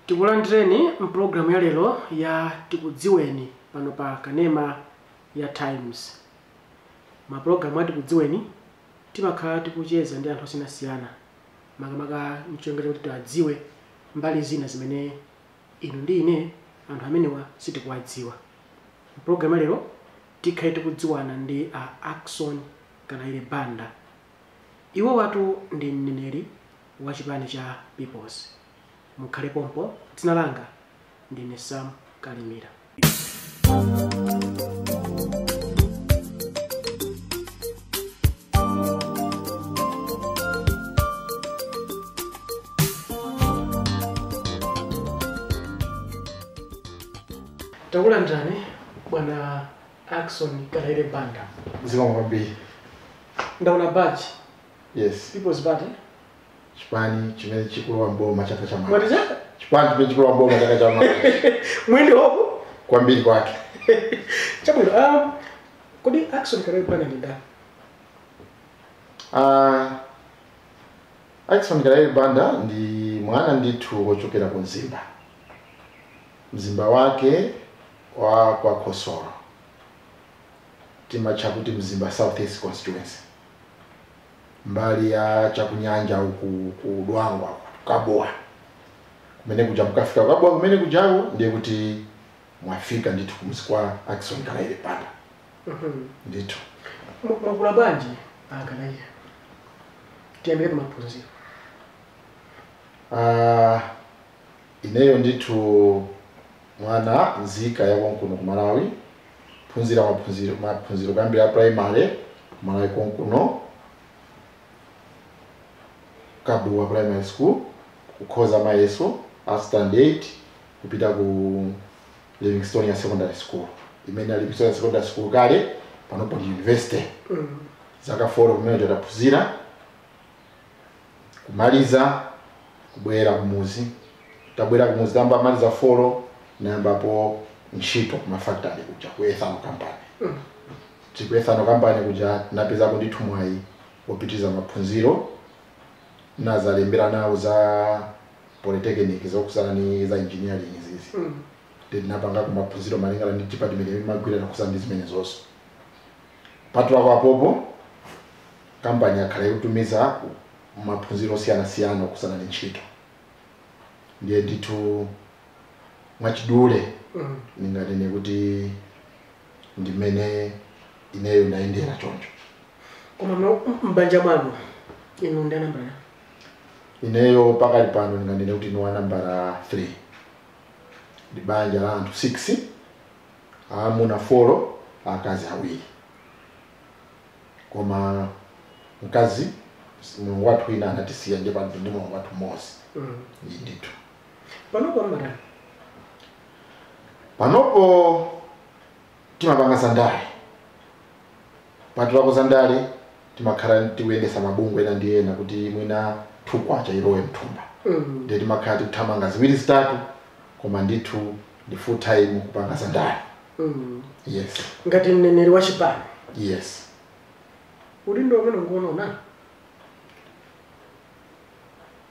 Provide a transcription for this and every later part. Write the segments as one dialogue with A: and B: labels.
A: Tikulandireni mpulogalamu ya lero ya Tikudziweni pano pa kanema ya Times. Mapulogalamu a Tikudziweni timakhala tikucheza ndi anthu osiyanasiyana, makamaka mchengero kuti tiwadziwe mbali zina zimene inu ndi ine anthu amenewa sitikuwadziwa. Mpulogalamu ya lero tikhale tikudziwana ndi a Ackson Kalaile Banda. Iwo watu ndi mneneri wa chipani cha Peoples. Mukhale pompo, dzina langa ndine Sam Kalimira. Takulandirani bwana Ackson Kalaile Banda.
B: Zikomo kwambiri.
A: Ndaona badge.
B: Yes.
A: People's Party.
B: Chipani chimene chikulowa mboma chaka cha mawa.
A: Mwaticha?
B: Chipani chimene chikulowa mboma chaka cha mawa.
A: Mwindi hopo?
B: Kwambiri kwake.
A: Chabwino, kodi Ackson Kalaile Banda ndi ndani?
B: Ackson Kalaile Banda ndi mwana ndithu wochokera ku Mzimba. Mzimba wake wa kwa Khosoro. Timatcha kuti Mzimba South East Constituency. Mbali ya chakunyanja uku ku Dwangwa Kabowa. Kumene kuja mukafika Kabowa kumene kujawo ndiye kuti mwafika ndithu kumzi kwa Ackson Kalaile Banda. Ndithu.
A: Mwakula bwanji Kalaile? Tiyambire pa maphunziro.
B: Ineyo ndithu mwana nzika ya konkuno ku Malawi, phunzira maphunziro kuyambira primary ku Malawi konkuno, Kabowa Primary School, kukhoza mayeso a standard 8 kupita ku Livingstonia Secondary School. Imene ali Livingstonia Secondary School kale panopo ndi university. Zaka 4 kumene taphunzira, kumaliza kubwera kumuzi. Tabwera kumuzi tamba maliza 4 nayambapo ntchito kuma factory kuja ku Ethanol Company. Ku Ethanol Company kuja napezako ndithu mwayi wopitiriza maphunziro, nazalembera nawo za polytechnic zokusana ni za engineering izizi. Ndinapanga kumaphunziro malingana ndi department imene magwira nakusana ndi zimene zonse. Patula apopo kampani yakhala ikutumiza maphunziro osiyanasiyana kusana ndi ntchito. Ndiye ndithu mwachidule ndinganene kuti ndimene ineyo ndayendera choncho.
A: Koma mbanja mwanu inu ndi nambala?
B: Ineyo pakali pano ndinganene kuti ndi nambala 3. Ndi banja la anthu 6, amuna 4, akazi awiri. Koma mkazi mulungu wathu ina anatisiya ndiye pano ndi mulungu wathu mmodzi. Ndithu.
A: Panopo mmatani?
B: Panopo timapanga zandale. Patulako zandale timakhala tikuyendesa mabungwe ena ndi ena kuti mwina thukwacha ilowe mthumba. Ndiye timakhala tikuthamanga ziwiri zitatu, koma ndithu ndi full time kupanga zandale. Yes.
A: Ngati mneneri wa chipani.
B: Yes.
A: Udindo umene nguona?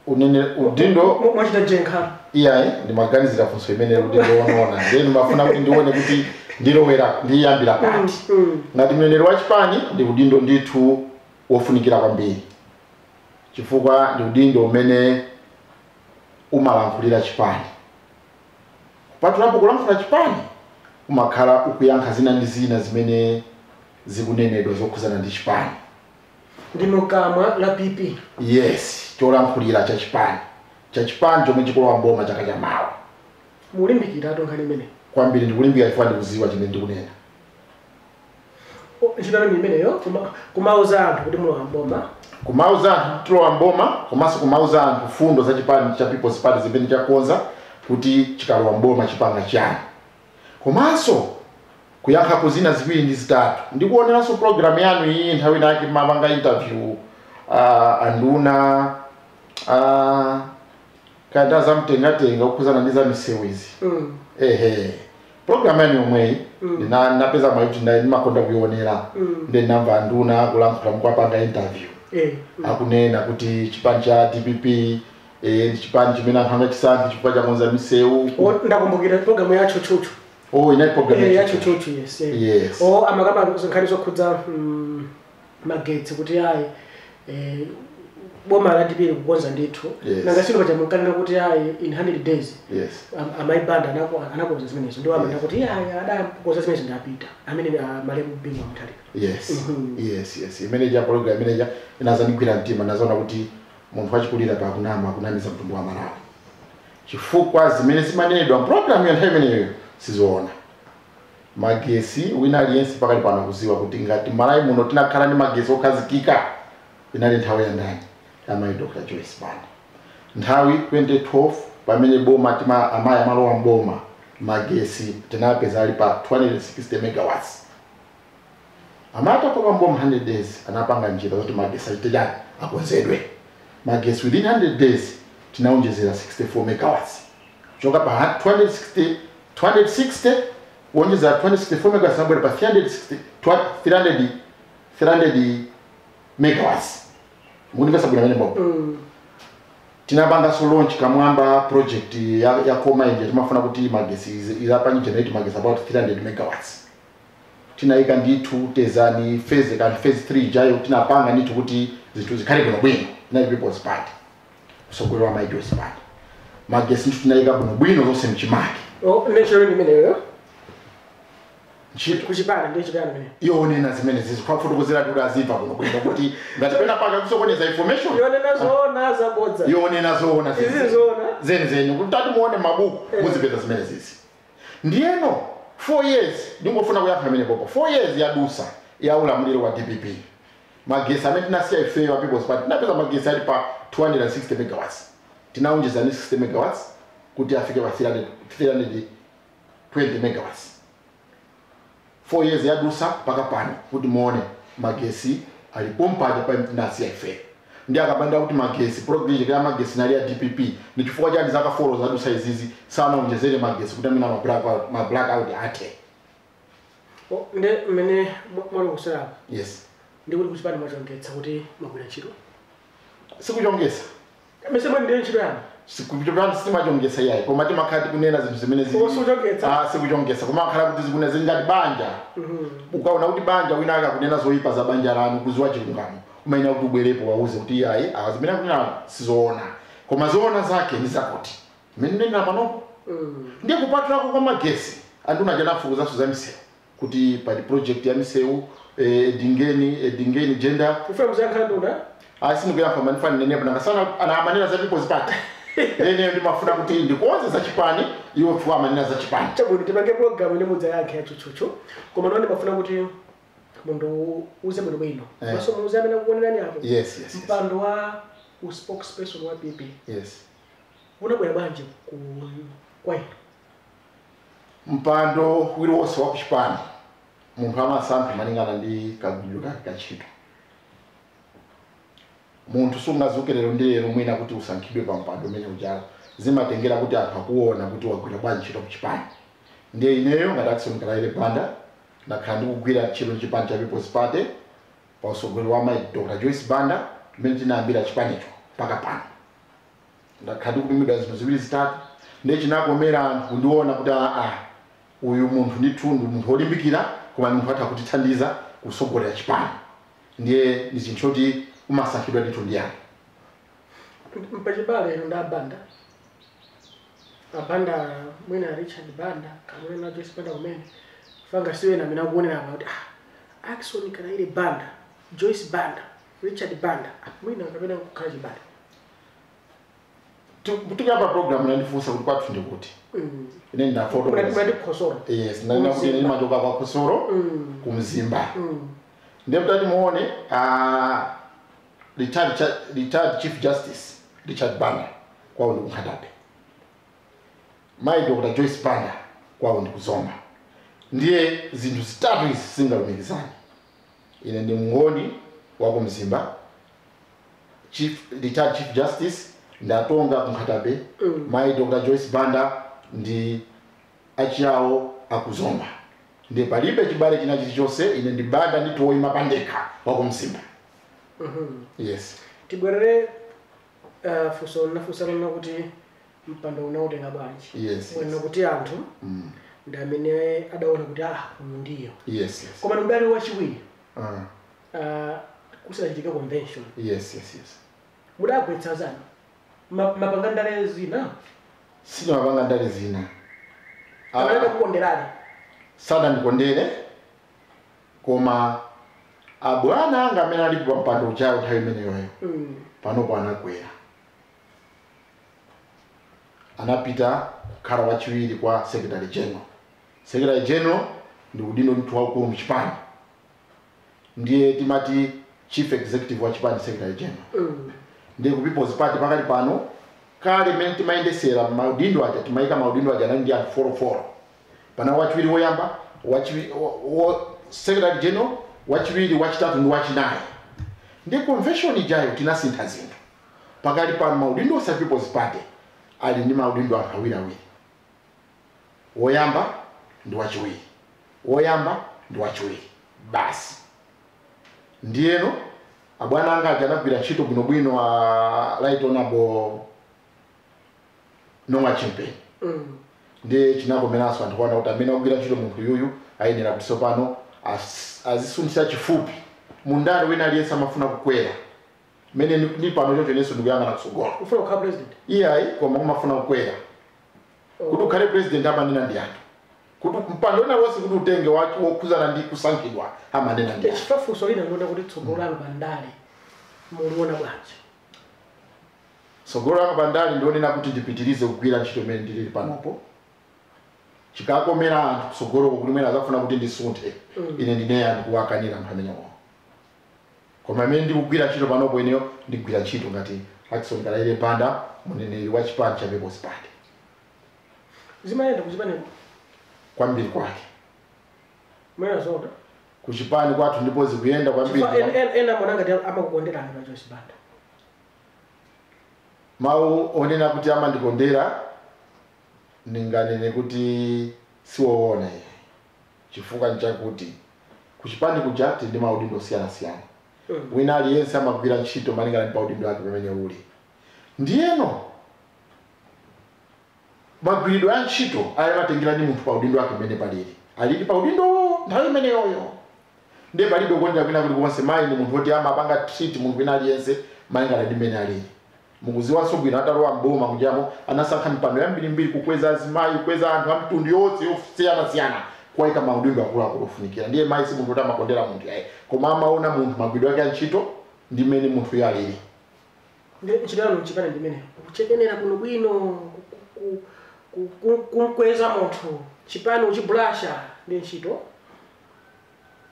B: Unene udindo
A: mwachita jenkha.
B: Iyayi ndimaganizira funso imene udindo wonoona. Ndiye ndimafuna kuti ndione kuti ndilowera ndiyambira pati. Ngati mneneri wa chipani ndi udindo ndithu wofunikira kwambiri. Chifukwa ndi udindo umene umalankhulira chipani. Kupatulapo kulankhula chipani umakhala ukuyankha zina ndi zina zimene zikunenedwa zokhuzana ndi chipani.
A: Ndimo kamwa la PP.
B: Yes, cholankhulira cha chipani. Cha chipani chomwe chikulowa mboma chaka cha mawa.
A: Mulimbikira nkhani imene?
B: Kwambiri ndikulimbikira chifukwa ndikuziwa chimene ndikunena.
A: Ntchito imeneyo kumauza anthu kuti mulowa mboma.
B: Kumauza anthu tilowa mboma, komanso kumauza anthu fundo za chipani cha People's Party zimene chakonza kuti chikalowa mboma chipanga chani. Komanso kuyankha zina ziwiri ndi zitatu. Ndikuoneranso program yanu iyi nthawi inake mapanga interview anduna Kaya zamtengatenga kukhuzana ndi za misewu izi. Ehe, program yanu yomweyi napeza mwayi kuti ndimakonda kuionera. Ndi namva nduna kulankhula mukwapanga interview, akunena kuti chipani cha DPP ndi chipani chimene anthu angachisankhe chifukwa chakonza misewu.
A: O, ndakumbukira program ya Chuchuchu.
B: Oh, inali program
A: ya
B: ya Chuchuchu.
A: Chuchuchu, yes.
B: Yes.
A: O, amakamba nkhani zokhudza magetsi kuti ayi, boma la DPP likukonza ndithu.
B: Yes.
A: Nanga sino paja munkanena kuti ayi, in 100 days amayi Banda anakonza zimenezo, ndiwo amanena kuti ayi, adakonza zimenezo ndapita amene malemu Bingu Mutharika.
B: Yes. Yes, imene ja program imene inazandigwira mtima, nazaona kuti munthu wachikulira pakunama, akunamiza mtundu wa Malawi, chifukwa zimene zimanenedwa program ya nthawi imeneyo sizoona. Magesi, wina aliyense pakali pano kuziwa kuti ngati Malawi muno tinakhala ndi magesi okhazikika, inali nthawi ya ndani? Amayi Dr Joyce Banda. Nthawi 2012 pamene boma tima amayi amalowa mboma, magesi tinapeza ali pa 260 megawatts. Amayi atachoka mboma, 100 days, anapanga njira zoti magesi achite chani? Akonzedwe. Magesi within 100 days tinaonjezera 64 megawatts, kuchoka pa 260, 260 kuonjezera 264 megawatts, nabwera pa 360, 300, 300 megawatts. Mukundimvetsa bwino amene bobo? Tinapanganso launch Kamwamba project ya koma ija, timafuna kuti magesi izapange generate magesi about 300 megawatts. Tinayika ndithu Tezani phase kan phase 3 jayo, tinapanga ndithu kuti zinthu zikhale bwino bwino. Inali People's Party, usogolera wa Mai Joyce Banda. Magesi ndithu tinayika bwino bwino zonse mchimake.
A: O, ntchito imeneyo?
B: Ntchito.
A: Kuchipani ndiyo ntchito yanu imeneyo?
B: Yonena zimene zizi kwafotokozera kuti azimva bwino bwino, kuti ngati pena paka kusokoneza information.
A: Yonena zoona, zabodza?
B: Yonena zoona.
A: Izi zoona.
B: Zenizeni, kuti tati muone mabuku, muzipeza zimene zizi. Ndiyeno 4 years, ndingofuna kuyankha amene popo, 4 years yadusa ya ulamuliro wa DPP, magesi amene tinasiya ifeyo wa People's Party, tinapeza magesi ali pa 260 megawatts. Tinaonjeza ni 60 megawatts kuti afike pa 300, 320 megawatts. 4 years yadusa paka pano, kuti muone magesi alipo mpaja pa tinasiya ifeyo. Ndi akabanda kuti magesi, project ya magesi nali ya DPP, ndi chifukwa chani zaka 4 zadusa izizi sanaonjezere magesi kuti amene ma blackout athe?
A: O, nde mmene mwalongosolerapo,
B: Yes.
A: ndikuti kuchipani mwachongetsa kuti mwagwira ntchito?
B: Sikuchongesa.
A: Mese mwe ndiye ntchito yanu.
B: Sikuchongesa, simachongesa iyayi, koma timakhala tikunena zinthu zimene zili.
A: Oh, sikuchongesa.
B: Ah, sikuchongesa, koma akhala kuti zikunena zili ngati banja. Ukaona kuti banja wina akakunena zoyipa za banja lanu, kuziwa chilungamo, umayenera kuti ubwerepo wauze kuti iyayi, awa zimene akunena sizoona, koma zoona zake ndi zakuti mmene ndinena panopo. Ndiye kupatulako kwa magesi, anduna chanafukuzaso za misewu, kuti pali project ya misewu, Dingeni Jenda.
A: Kufuna muziyankha nduna?
B: Asindikuyankha, manifani nenepo nangasana ana amanena za People's Party. Ene ndimafuna kuti ndikonze za chipani, iwo fuwa amanena za chipani.
A: Chabwino, tipange program ine mudzayankhe yachuchuchu, koma none ndimafuna kuti mundu uze bwino bwino, maso muuze amene akukuonerani apo.
B: Yes.
A: Mpando wa spokesperson wa PP unabwera bwanji ku kwa inu?
B: Mpando uliwonse wa kuchipani munthu amasankha malingana ndi kagwiridwe kake ka ntchito. Munthu sungazuke lero ndi lero mwina kuti usankhidwe pa mpando umene uchalo. Zimatengera kuti anthu akuona kuti wagwira bwanji ntchito kuchipani. Ndiye ineyo ngati Ackson Kalaile Banda, ndakhala ndikugwira ntchito mchipani cha People's Party pa utsogoleri wa mayi Dr Joyce Banda, mmene tinayambira chipanicho mpaka pano. Ndakhala ndikutumidwa zinthu ziwiri zitatu, ndiye chinakomera anthu kundiona kuti aa, uyu munthu ndithu ndi munthu wolimbikira, koma ndi munthu atha kutithandiza kusogolera chipani. Ndiye ndi chinthu choti umasankhidwa ndithu ndi anthu.
A: Mpachibale ino ndi Abanda, Abanda mwina Richard Banda kamwena na Joyce Banda kumene fanga siwena amene akuonera apa kuti Ackson Kalaile Banda, Joyce Banda, Richard Banda, mwina kapena kukhala chibale?
B: Tikapa program nandifunsa kuti kwathu ndikuti. Ine ndinafotokoza.
A: Munati Khosoro.
B: Yes, ndinena kuti ine ndimachoka kwa Khosoro, kumzimba. Ndiye mutati muone, retired Chief Justice Richard Banda kwawo ndi kuNkhatabe, mayi Dr Joyce Banda kwawo ndi kuZomba. Ndiye zinthu zitatu izi zingalumikizane: ine ndi mngoni wa kumzimba, retired Chief Justice Ndatonga kunkhatabe. Mayi Dr. Joyce Banda ndi achiyawo akuzomba. Ndiye palibe chibale china chilichonse, ine ndi Banda ndithu woyima pandekha wakumsimba. Yes.
A: Tibwerere funso nafunsa lina kuti mpando unautenga bwanji.
B: Yes.
A: Mwena kuti anthu ndi amene adaona kuti uyu ndiyo.
B: Yes.
A: Koma ndi wachiwiri. Kusachitika convention.
B: Yes.
A: Mudagwetsa zanu. Mapanga ndale zina.
B: Sina mapanga ndale zina.
A: Amaleka kukonderani.
B: Sada ndikondere. Koma abwana anga amene alipo pa mpando uchayo nthawi imeneyoyo. Panopo anakwera. Anapita kukhala wachiwiri kwa Secretary General. Secretary General ndi udindo mtu waukulu mchipani. Ndiye timati Chief Executive wa chipani Secretary General. Ndiye ku People's Party pakali pano kale mmene timayendesera maudindo aja timayika maudindo aja anali ndi anthu 44. Pana wachiwiri woyamba, Secretary General, wachiwiri, wachitatu ndi wachinayi. Ndiye convention ijayo tinasintha zinthu. Pakali pano maudindo a People's Party ali ndi maudindo anthu awiriawiri. Woyamba ndi wachiwiri. Woyamba ndi wachiwiri. Basi. Ndiyeno abwana anga aja anagwira ntchito bwinobwino a Right Honorable Nonga Chimpeni. Ndiye chinakomeranso anthu kuona kuti amene akugwira ntchito munthu yuyu ayenera kuti tsopano azisunthira chifupi. Mundani wina aliyense amafuna kukwera. Mene ndi pano choncho inenso ndikuyang'ana kutsogolo.
A: Ufuna kukhala president?
B: Iyayi, koma umafuna kukwera. Kuti ukhale president amanena ndi anthu. Kuti mpando wina wonse kuti utenge wokhuzana ndi kusankhidwa amanena ndi anthu.
A: Chifukwa funso lina ndikuona kuti tsogolo lanu pandale muliona bwanji?
B: Tsogolo langa pandale ndionena kuti ndipitirize kugwira ntchito imene ndilili panopo. Chikakomera anthu kutsogoloko kuti mwina azafuna kuti ndisunthe. Ine ndineyo anthu kuwakanira anthu amenewo. Koma imene ndikugwira ntchito panopo ineyo ndigwira ntchito ngati Ackson Kalaile Banda, mneneri wa chipani cha People's Party.
A: Zimayenda kuchipani
B: kwambiri kwake.
A: Mwena zoda.
B: Kuchipani kwathu ndipo zikuyenda kwambiri.
A: Ena mwana ngati amakukondera anthu a Joyce Banda.
B: Mawu onena kuti amandikondera ndinganene kuti siwoona iye. Chifukwa nchakuti kuchipani kuja tili ndi maudindo osiyanasiyana. Wina aliyense amagwira ntchito malingana ndi maudindo ake pamene uli. Ndiyeno magwiridwe a ntchito amatengera ndi munthu pa udindo wake pamene palili. Alili pa udindo nthawi imeneyoyo. Ndiye palibe kukondera kwina kulikonse. Mayi ndi munthu woti amapanga treat munthu wina aliyense malingana ndi mmene alili. Mukuziwanso bwino atalowa mboma kujamo anasankha mipando yambirimbiri kukweza azimayi, kukweza anthu a mtundu yonse yosiyanasiyana kuwayika maudindo akuluakulu ofunikira. Ndiye mayi si munthu woti amakondera munthu yayi, koma amaona munthu magwiridwe ake a ntchito ndi mmene munthu uyo alili.
A: Ndiye ntchito yanu mchipani ndi imeneyo, kuchekenera kuno bwino, kumkweza munthu, chipani uchibulasha ndi ntchito.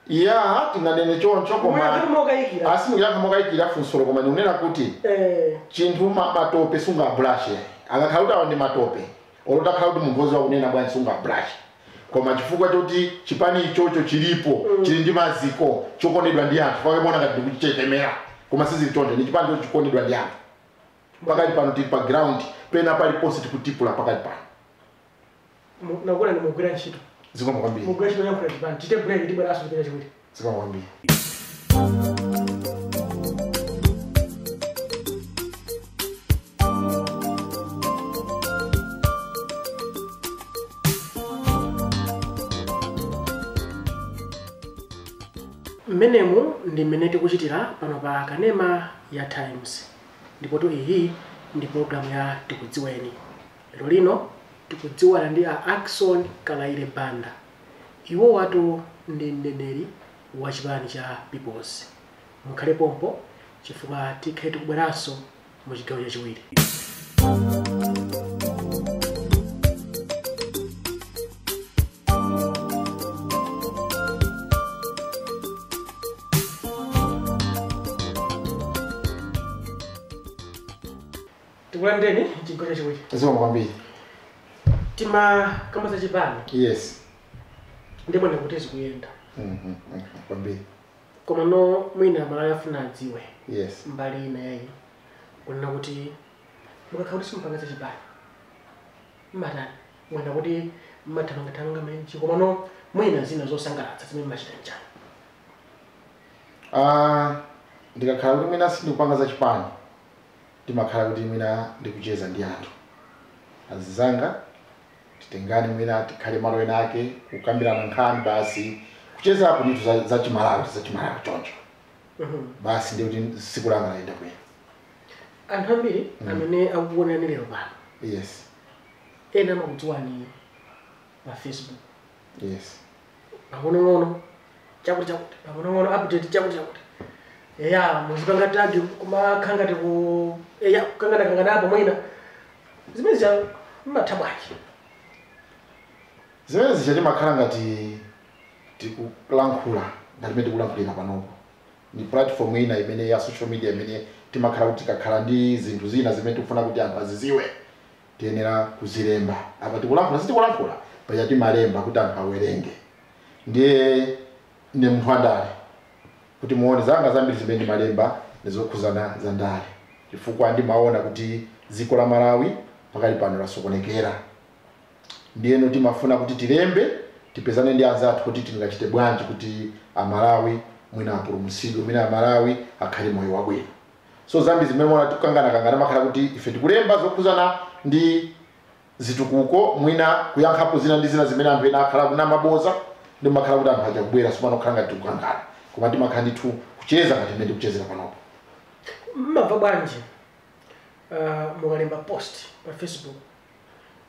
B: Iya, tinganene choncho koma
A: Mwe mokayikira.
B: Asimuyankha mokayikira funsolo koma ndikunena kuti chinthu matope sungabulashe. Akakhala kuti awa ndi matope, olotakhala kuti munthu wodziwa kunena bwanji sungabulashe. Koma chifukwa choti chipani ichocho chilipo, chili ndi maziko, chokondedwa ndi anthu, pake muona ngati ndikuchichechemera. Koma sizili choncho, ndi chipani chocho chokondedwa ndi anthu. Pakali pano tili pa ground, pena paliponse tikutipula pakali pano.
A: Nakuona ndi mugwira ntchito.
B: Zikomo kwambiri.
A: Mugwira ntchito yankhula chipani. Tite break tibweranso chipita chiwiri.
B: Zikomo kwambiri.
A: Mmenemu ndi mmene tikuchitira pano pa kanema ya Times. Ndipotu iyi ndi program ya Tikudziweni. Lero lino tikudziwana ndi a Ackson Kalaile Banda. Iwo watu ndi mneneri wa chipani cha People's. Mukhale pompo chifukwa tikhe tikubweranso mu chigawo chachiwiri. Tikulandeni chigawo chachiwiri.
B: Zikomo kwambiri.
A: Tima kama za chipani.
B: Yes.
A: Ndipo ndikuti zikuyenda.
B: Kwambiri.
A: Koma no mwina Malawi afuna adziwe.
B: Yes.
A: Mbali ina yayi. Kunena kuti Mukakhala kuti simupanga zachipani mmatani? Mwina kuti mmathamangathamanga menji, komano mwina zina zosangalatsa zimene mmachita nchani?
B: Ah, ndikakhala kuti mwina sindikupanga zachipani, ndimakhala kuti mwina ndikucheza ndi anthu azizanga, titengane mwina tikhale malo ena ake kukambirana nkhani basi, kuchezapo ndithu za Chimalawi choncho. Basi, ndiye kuti tsiku langa layenda bwino.
A: Anthu ambiri amene akukuonani lero pano, ena amakudziwani pa Facebook, pang'onong'ono chakuti chakuti, pang'onong'ono update chakuti chakuti, eya, muzipanga tag, kumakhala ngati ku, eya, kukangana-kanganapo mwina zimene zija, mmatha bwanji?
B: Zimene zija timakhala ngati tikulankhula ngati imene tikulankhulira panopo. Ndi platform ina imene ya social media imene timakhala kuti tikakhala ndi zinthu zina zimene tikufuna kuti anthu aziziwe, tiyenera kuzilemba. Apa tikulankhula, sitikulankhula paja, timalemba kuti anthu awerenge. Ndiye ndi munthu wandale, kuti muone zanga zambiri zimene ndimalemba ndizokhuzana za ndale, chifukwa ndimaona kuti dziko la Malawi pakali pano lasokonekera. Ndiyeno timafuna kuti tilembe, tipezane ndi anzathu kuti tingachite bwanji kuti Amalawi mwina apulumutsidwe, mwina Amalawi akhale moyo wabwino. So zambiri zimene muona tikukanganakangana, makhala kuti ife tikulemba zokhuzana ndi zitukuko, mwina kuyankhapo zina ndi zina zimene anthu ena akhala kuna maboza, ndi makhala kuti anthu aja kubwera sopano kukhala ngati tikukangana, koma timakhala ndithu kucheza ngati mmene tikuchezera panopo.
A: Mmamva bwanji mukalemba post pa Facebook,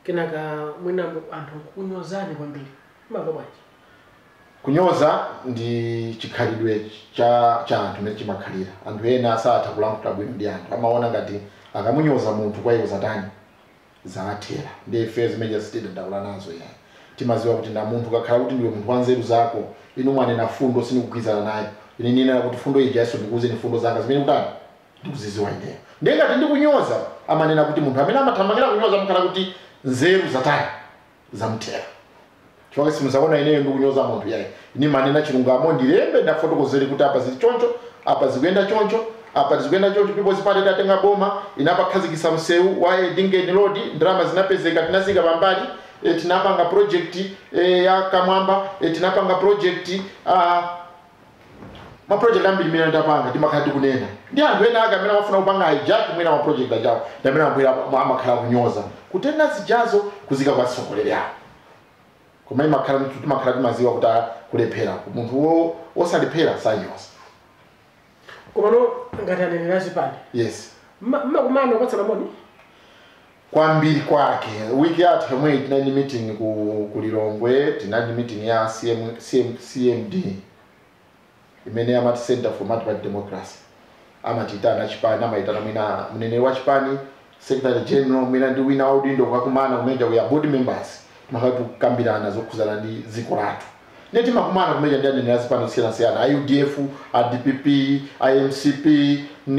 A: kenaka mwina anthu nkukunyozani kwambiri? Mmamva bwanji?
B: Kunyoza ndi chikhalidwe cha anthu mmene chimakhalira. Anthu ena satha kulankhula bwino ndi anthu, amaona ngati akamunyoza munthu kwa iwo zatani, zathera. Ndi ife zimene sitidandaula nazo yani. Timaziwa kuti na munthu kakhala kuti ndiwe munthu wa nzeru zako, inu mwanena fundo sindikugwirizana nayo, ine ninena kuti fundo ija yaso ndikuuzeni fundo zanga zimene kutani ndikuziziwa ineyo. Ndiye ngati ndikunyoza, amanena kuti munthu amene amathamangira kunyoza amakhala kuti nzeru zatani, zamuthera, chifukwa simuzaona ineyo ndikunyoza munthu yayi. Ine manena chilungamo, ndilembe, ndafotokozere kuti apa zili choncho, apa zikuyenda choncho, apa zikuyenda choncho. People's Party tatenga boma, inapakhazikitsa msewu wa Edingeni Road, ndalama zinapezeka, tinazika pambali. Tinapanga project ya Kamwamba, tinapanga project, ma project ambiri imene ndapanga timakhala tikunena. Ndi anthu ena ake amene amafuna kupanga hijack mwina ma project ajawo, ndi amene amabwera amakhala kunyoza, kutenga zijazo kuzika kwa atsogoleri awo. Koma imakhala timakhala timaziwa kuti kulephera munthu wosalephera sanyoza.
A: Komano ngati aneneri azipani, mmakumana kupatsana moni?
B: Kwambiri kwake. Wiki yathu yomwe tinali meeting ku Lilongwe, tinali meeting ya CMD imene amati Center for Multi-Party Democracy. Amachitana chipani, amayitana mwina mneneri wa chipani, secretary general, mwina ndi wina waudindo, kukakumana kumeja. We are board members, timakhala tikukambirana zokhuzana ndi dziko lathu. Ndiye timakumana kumeja ndi aneneri azipani osiyanasiyana, a UDF, a DPP, a MCP,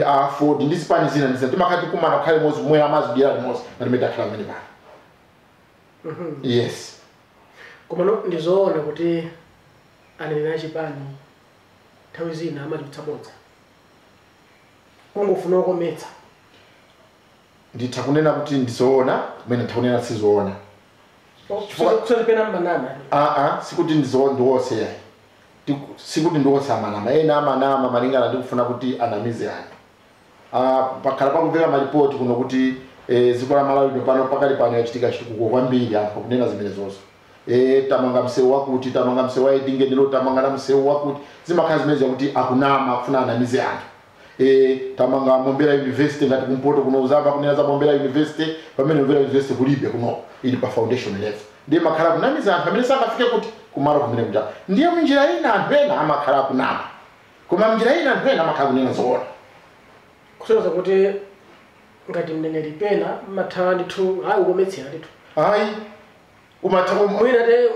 B: a Ford ndi zipani zina ndi zina. Timakhala tikumana kukhale limodzi, kumwera madzi, kudyera limodzi, ngati mmene takhala pamene pano. Yes.
A: Komano ndizoona kuti aneneri achipani nthawi zina amachitsa bodza kungofuna kukometsa?
B: Nditha kunena kuti ndizoona, kumene nditha kunena sizoona.
A: Kusazipena mmanama?
B: Aa, sikuti ndiwonse yayi. Sikuti ndiwonse amanama. Ena amanama malingana ndi kufuna kuti anamize anthu. Ah, pakhala pakumveka malipoti kuno kuti dziko la Malawi lino pano pakali pano yachitika chitukuko kwambiri, anthu akunena zimene zonso, tamanga msewu wakuti, tamanga msewu wa Edingeni, tamanga na msewu wakuti. Zimakhala zimene zakuti akunama, akufuna anamize anthu. Tamanga Mombera University, ngati kumpoto kuno uzamba kunena za Mombera University, pamene Mombera University kulibe kuno, ili pa foundation level. Ndiye makhala kunamiza anthu amene sangafike kuti kumalo kumene kuja. Ndiye munjira ina anthu ena amakhala akunama, koma munjira ina anthu ena amakhala kunena zoona.
A: Kusonyeza kuti ngati mneneri pena mmathawa ndithu, hayi, ukometsera ndithu?
B: Ayi, umatha
A: Mwina te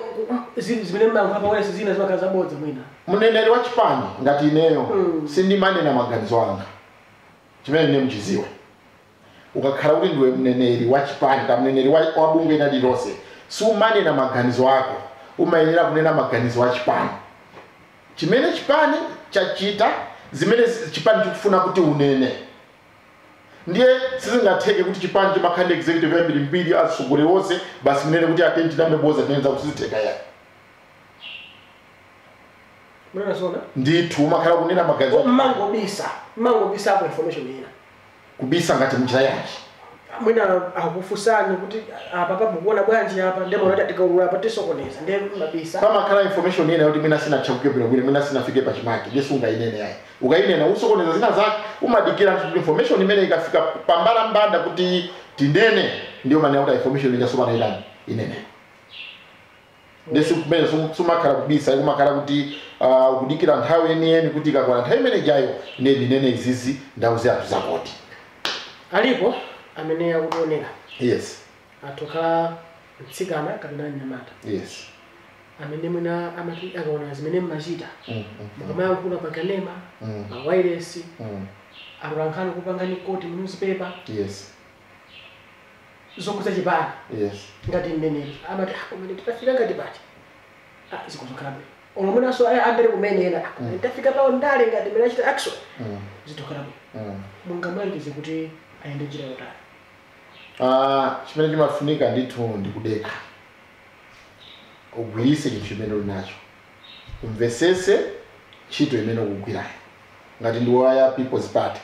A: zimene mmayankhula pawailesi zina zimakhala zabodza mwina?
B: Mneneri wa chipani ngati ineyo, sindimanena maganizo anga. Chimene ine mchiziwe, ukakhala kuti ndiwe mneneri wa chipani ka mneneri wa bungwe ina lililonse, sumanena maganizo ako, umayenera kunena maganizo a chipani, chimene chipani chachita, zimene chipani chikufuna kuti unene. Ndiye sizingatheke kuti chipani chimakhale executive yambirimbiri atsogoleri wonse basi mnene kuti atenti tameboza tinenza kusizitheka ya.
A: Mwana zona?
B: Ndithu umakhala kunena magazi.
A: Mangobisa, mangobisa kwa information ina.
B: Kubisa ngati mnjira yake.
A: Mwina akufusani kuti apa pamukuona bwanji apa ndemo unati tikaulula apa tisokoneza ndiye mabisa.
B: Pamakhala information ina yoti mwina sina chakukepera bwino mwina sinafike pachimake ndiye sungainene yayi. Ukainena usokoneza zina zake umadikira kuti information imene ikafika pambala mbanda kuti tinene ndiyo maana kuti information inasoma ilani inene. Ndiye kumene sumakhala kubisa kumakhala kuti ukudikira nthawi yeniyeni kuti ikakwana nthawi imene ijayo ine ndinene izizi ndauze anthu zakoti.
A: Alipo amene akuonera.
B: Yes.
A: Atokhala mtsikana kapena mnyamata.
B: Yes.
A: Amene mwina amati akaona zimene mmachita. Mukamayankhula pa kanema, pa wireless, akulankhana kupangani koti mu newspaper.
B: Yes.
A: Zokuza chipani.
B: Yes.
A: Ngati mneneri amati kumene titafika ngati pati. Zikuzokhala bwino. Olomwenaso andale kumene ena titafika pawo ndale ngati mene achita action. Zitokhala bwino. Mungamalize kuti ayende njira yotani.
B: Chimene chimafunika ndithu ndikudeka. Ugwirise chinthu chimene uli nacho. Umvesese ntchito imene ukugwirayo. Ngati ndi wa People's Party,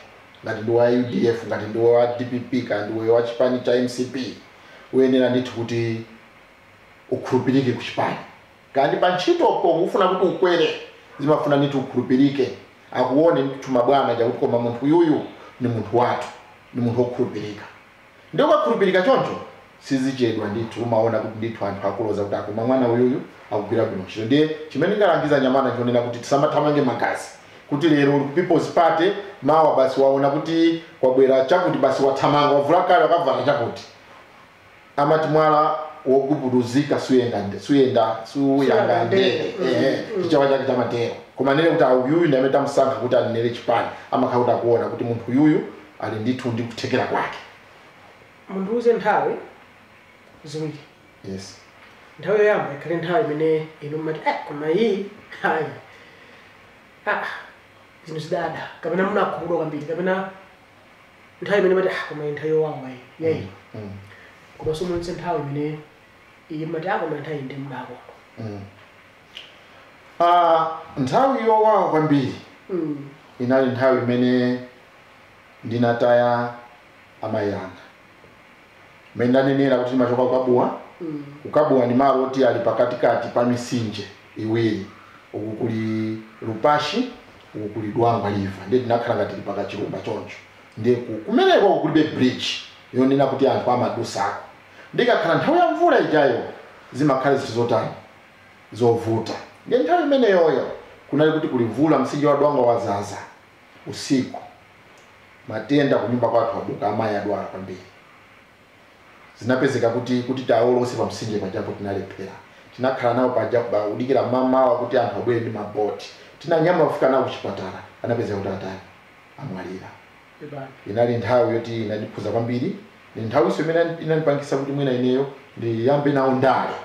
B: ngati ndi wa UDF, ngati ndi wa DPP, ngati ndi wa chipani cha MCP, uyenera ndithu kuti ukhulupirike ku chipani. Kandi pa ntchitopo ufuna kuti ukwere, zimafuna ndithu ukhulupirike. Akuone ndithu mabwana chakuti koma munthu uyuyu ni munthu wathu, ni munthu wokhulupirika. Ndiye ukakhulupirika choncho sizichedwa ndithu umaona kuti ndithu anthu akuloza kuti akoma mwana uyuyu akugwira bwino ntchito. Ndiye chimene ndingalangiza nyamana chonena kuti tisamathamange magazi kuti lero uli ku People's Party mawa basi waona kuti kwabwera chakuti basi wathamanga wavula kale wakavala chakuti. Amati mwala wogubuduzika suyenda suyanga ndere chichawa chake chamatero. Koma nene kuti uyuyu ndi amene tamusankha kuti anenere chipani amakhala kuti akuona kuti munthu uyuyu ali ndithu ndi kuthekera kwake.
A: Mundiuze nthawi ziwiri.
B: Yes.
A: Nthawi yoyamba ikhale nthawi imene inu mmati koma iyi hayi zinthu zidada kapena munakhumudwa kwambiri kapena nthawi imene mati koma iyi nthawi yowawa iyi yayi. Komanso munse nthawi imene iyi mmati koma nthawi ndi mdako.
B: Nthawi yowawa kwambiri inali nthawi imene ndinataya amayi anga. Mene ndanenera kuti timachoka kukabuwa. Kukabuwa ni malo oti ali pakatikati pa misinje iwiri. Uku kuli Lupashi, uku kuli Dwangwa River. Ndiye tinakhala ngati tili pakachilumba choncho. Ndiye kumeneko kulibe bridge yonena kuti anthu amadusako. Ndikakhala nthawi ya mvula ijayo zimakhala zinthu zotani zovuta. Ndiye nthawi imeneyoyo kunali kuti kuli mvula, msinje wa Dwangwa wazaza usiku. Matenda kunyumba kwathu abuka, amayi adwala kwambiri. Zinapezeka kuti taolose pa msinje pajapo tinalephera. Tinakhala nawo pajapo udikira mamawa kuti anthu abwere ndi maboti. Tinanyamula kufika nawo kuchipatala, anapezeka kuti atani amwalira. Inali nthawi yoti inandikhuza kwambiri. Ni nthawinso imene inandipangisa kuti mwina ineyo ndiyambe nawo ndale.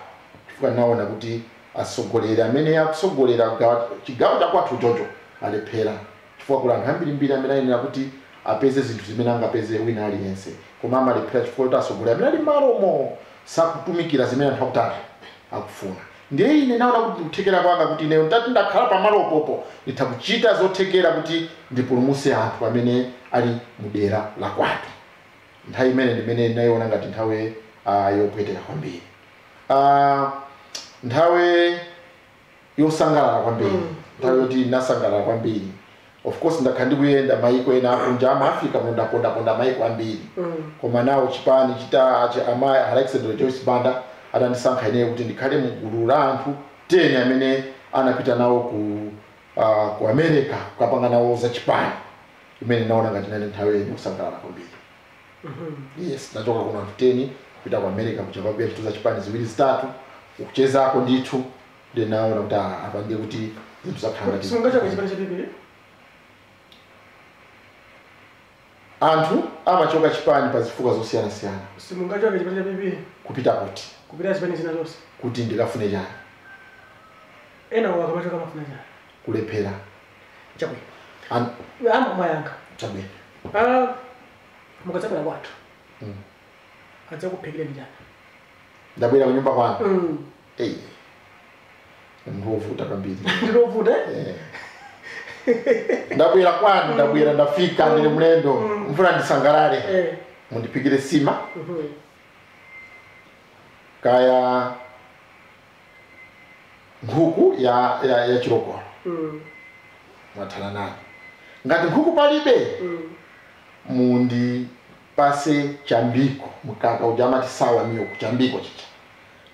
B: Chifukwa naona kuti atsogoleri amene akusogolera chigawo cha kwathu chocho alephera. Chifukwa kuli anthu ambirimbiri amene ayenera kuti apeze zinthu zimene angapeze wina aliyense. Koma amalephera chifukwa kuti atsogoleri amene ali m'malomo sakutumikira zimene anthu akutani akufuna. Ndiye ine naona kuti kuthekera kwanga kuti ineyo ndati ndakhala pamalopopo nditha kuchita zothekera kuti ndipulumutse anthu amene ali mudera la kwathu. Nthawi imene ndimene ndinayiona ngati nthawi yopweteka kwambiri. Nthawi yosangalala kwambiri. Nthawi yoti ndinasangalala kwambiri. Of course ndakhala ndikuyenda maiko ena akunja ama Africa muno ndapondaponda maiko ambiri. Koma nawo chipani chita amayi Alexander Joyce Banda atandisankha ineyo kuti ndikhale mgulu la anthu 10 amene anapita nawo ku America kukapanga nawo za chipani. Imene naona ngati nali nthawi yosangalala kwambiri. Yes, ndachoka kuno anthu 10 kupita ku America kuchakabwera ntchito za chipani ziwiri zitatu ukuchezako ndithu ndinaona kuti apa ndiye kuti zinthu zakhala ngati
A: Simungachoka chipani cha PP?
B: Anthu amachoka chipani pa zifukwa zosiyanasiyana.
A: Simungachoka chipani cha PP?
B: Kupita kuti?
A: Kupita chipani zina zonse.
B: Kuti ndikafune chani?
A: Ena wakamachoka amafuna chani?
B: Kulephera.
A: Chabwino. Ama mwayankha.
B: Chabwino.
A: Mukadzabwera kwathu adzakuphikireni chani?
B: Ndabwera kunyumba kwanu. Eyi, munthu wovuta kwambiri.
A: Ndilovuta?
B: Eh. Ndabwera kwanu, ndabwera, ndafika, ndili mlendo, mfuna ndisangalale, mundiphikire sima, kaya nkhuku ya chilokolo. Mwathana nayo. Ngati nkhuku palibe, mundipase chambiko, mkaka uja amati sour milk, chambiko chicha.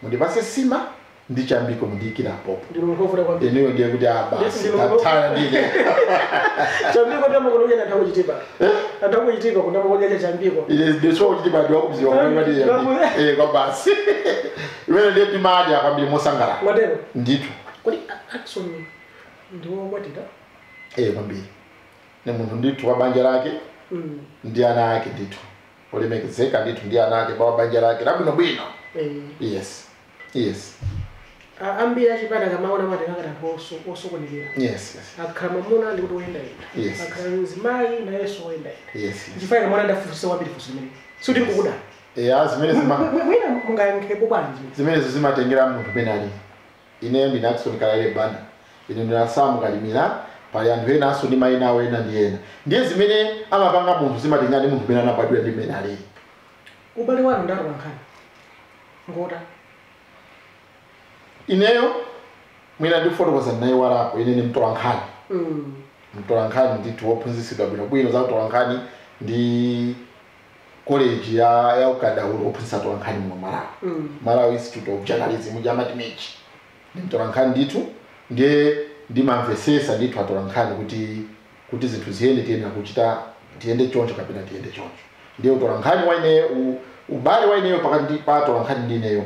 B: Mundipase sima ndi chambiko, mundiyikira apopo.
A: Ndinu munthu wovuta kwambiri.
B: Ineyo ndiye kuti basi,
A: Ndinu
B: tathana ndine.
A: Chambiko tamakunoja anthu akuchitipa, anthu akuchitipa kunamakodya cha chambiko.
B: Ine ndiso kuti badi wakuziwa kwambiri kwa basi, imene ndiye timadya kwambiri mosangalala.
A: Mwatero?
B: Ndithu.
A: Kodi Ackson ndiwokwatira?
B: Eh, kwambiri, ni munthu ndithu wa banja lake ndi ana ake ndithu, olemekezeka ndithu ndi ana ake, bawa banja lake labwinobwino. Yes.
A: Ambiri achipata kamaona amatenga anthu osokonekera.
B: Yes.
A: Akhala mwamuna ndikuti woyendayenda, akhala mzimayi nayenso woyendayenda.
B: Yes.
A: Chifukwa kamwana ndafunsa kwambiri funso limene suti nkukuda.
B: Eya, zimene zima
A: Mwina mungayankhepo bwanji?
B: Zimenezo zimatengera munthu pene ali. Ineyo ndine Ackson Kalaile Banda, ine ndina Samu Kalimira, pali anthu ena aso ndi mayina awo ena ndi ena. Ndiye zimene amapanga munthu zimatengera ndi munthu pene anabadwira ndi mmene alili.
A: Ubale wanu ndi atolankhani ngota?
B: Ineyo mwina ndikufotokoza, ndinayiwalapo, ine ni mtolankhani. Mtolankhani ndithu, wophunzitsidwa bwinobwino za utolankhani ndi college ya ukadaulo wophunzitsa atolankhani muno Malawi, Malawi Institute of Journalism, jamati MIJ. Ndi mtolankhani ndithu, ndiye ndimamvesesa ndithu atolankhani kuti zinthu ziyende tiyenda kuchita tiyende choncho kapena tiyende choncho. Ndiye utolankhani wa ineyo, ubale wa ineyo pakati pa atolankhani ndi ineyo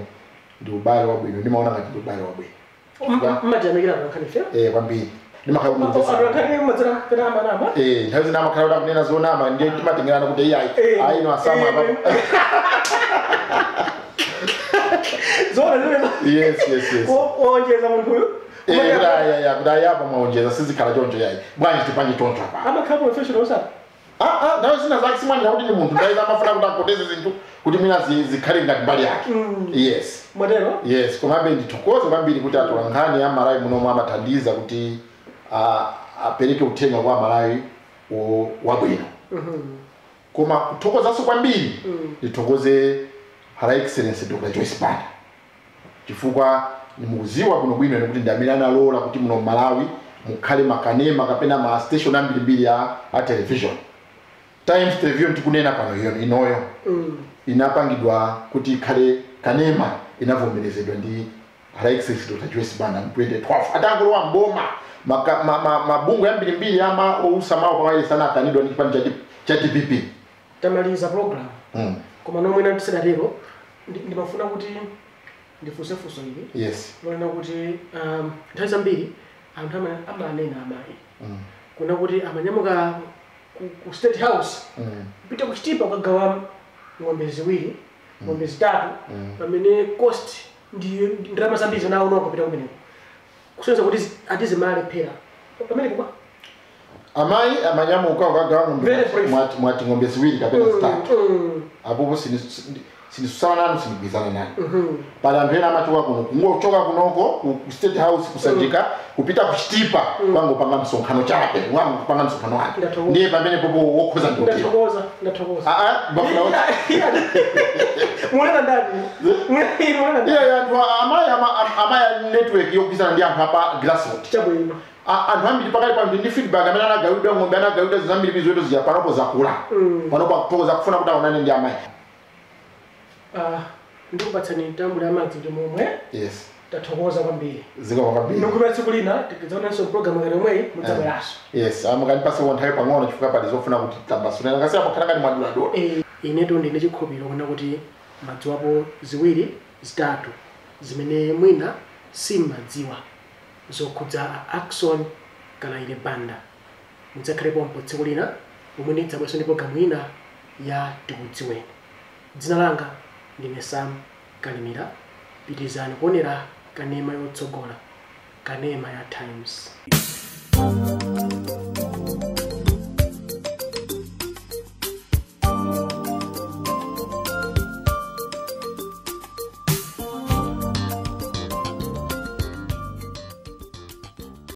B: ndi ubale wabwino. Ndimaona ngati ndi ubale wabwino.
A: Mmatiyamikira atolankhani fe?
B: Eh, kwambiri, ndimakhala kumvesa.
A: Atolankhani madzera pena amanama.
B: Eh, nthawi zina amakhala kuti akunena zonama, ndiye timatengerana kuti iyayi, ayi, ino asamu apa.
A: Zona zimenezo?
B: Yes.
A: Wonjeza munthuyu.
B: Eh, kuti ayi, ayi, kuti ayi, apa mwaonjeza, sizikhala choncho yayi, bwanji tipange choncho apa?
A: Amakhala professional osati?
B: Ah ah, nthawi zina zake simwanena kuti ndi munthu, nthawi amafuna kuti akoteze zinthu kuti mwina zikhale ngati mbali yake. Yes.
A: Mwatero?
B: Yes, komabe ndithokoze kwambiri kuti atolankhani a Malawi munomwe amathandiza kuti apereke uthenga kwa Malawi wabwino. Koma kuthokozanso kwambiri, ndithokoze Her Excellency Dr Joyce Banda, chifukwa nimukuziwa bwinobwino ine kuti ndi amene analola kuti muno Malawi mukhale makanema kapena ma station ambirimbiri a television. Times Television tikunena pano iyo inoyo inapangidwa kuti ikhale kanema, inavomerezedwa ndi Her Excellency Dr Joyce Banda mu 2012 atangolowa mboma. Mabungwe ambirimbiri ama ousa mawu pawayilesi anakanidwa ndi chipani cha DPP.
A: Tamaliza program, koma nomwena tisadatero ndimafuna kuti ndifunse funso ili lonena kuti nthawi zambiri anthu amanena amayi kuna kuti amanyamuka ku State House kupita kuchitipa kukagawa ng'ombe ziwiri, ng'ombe zitatu, pamene cost ndi ndalama zambiri zinaononga kupita kumeneko, kusonyeza kuti atizimalephera pamene kubwa.
B: Amayi amanyamuka kukagawa ng'ombe?
A: Very brief.
B: Mwati ng'ombe ziwiri kapena zitatu, apopo sinisusana nanu, sinigwizana nanu. Pali anthu ena amachoka kuno, kungochoka kunoko ku State House kusanjika kupita kuchitipa kwangopanga msonkhano chabe, kwangopanga msonkhano wake.
A: Ndathokoza.
B: Ndiye pamene popo wokhoza ndiotero.
A: Ndathokoza, ndathokoza.
B: Aa, bafuna
A: Munena ndani? Munena ndani?
B: Iya, anthu amayi amayi a network yogwizana ndi anthu apa grassroot.
A: Chabwino.
B: Anthu ambiri pakali pano ndi feedback amene anagawidwa ng'ombe, anagawidwa zinthu zambiri, ziweto zija panopo zakula, panopo akuthokoza, kufuna kuti aonane ndi amayi.
A: Ah, ndikupatsani tambula ya madzi ndi momwe. Tathokoza kwambiri.
B: Zikomo kwambiri.
A: Ndikupa tsiku lina tikidzaonanso program ngati yomweyi, mudzabweranso.
B: Yes, amukandipase nthawi pang'ono chifukwa pali zofuna kuti tambasulena ngasi apo khala ngati mwaduladula.
A: Eh, inetu ndine chikhulupiriro kuona kuti madziwapo ziwiri zitatu zimene mwina simmadziwa zokhudza a Ackson Kalaile Banda. Mudzakhalepo tsiku lina pomwe ndidzabweranso ndi programu ina ya Tikudziweni. Dzina langa ndine Sam Kalimira. Pitirizani kuonera kanema yotsogola, kanema ya Times.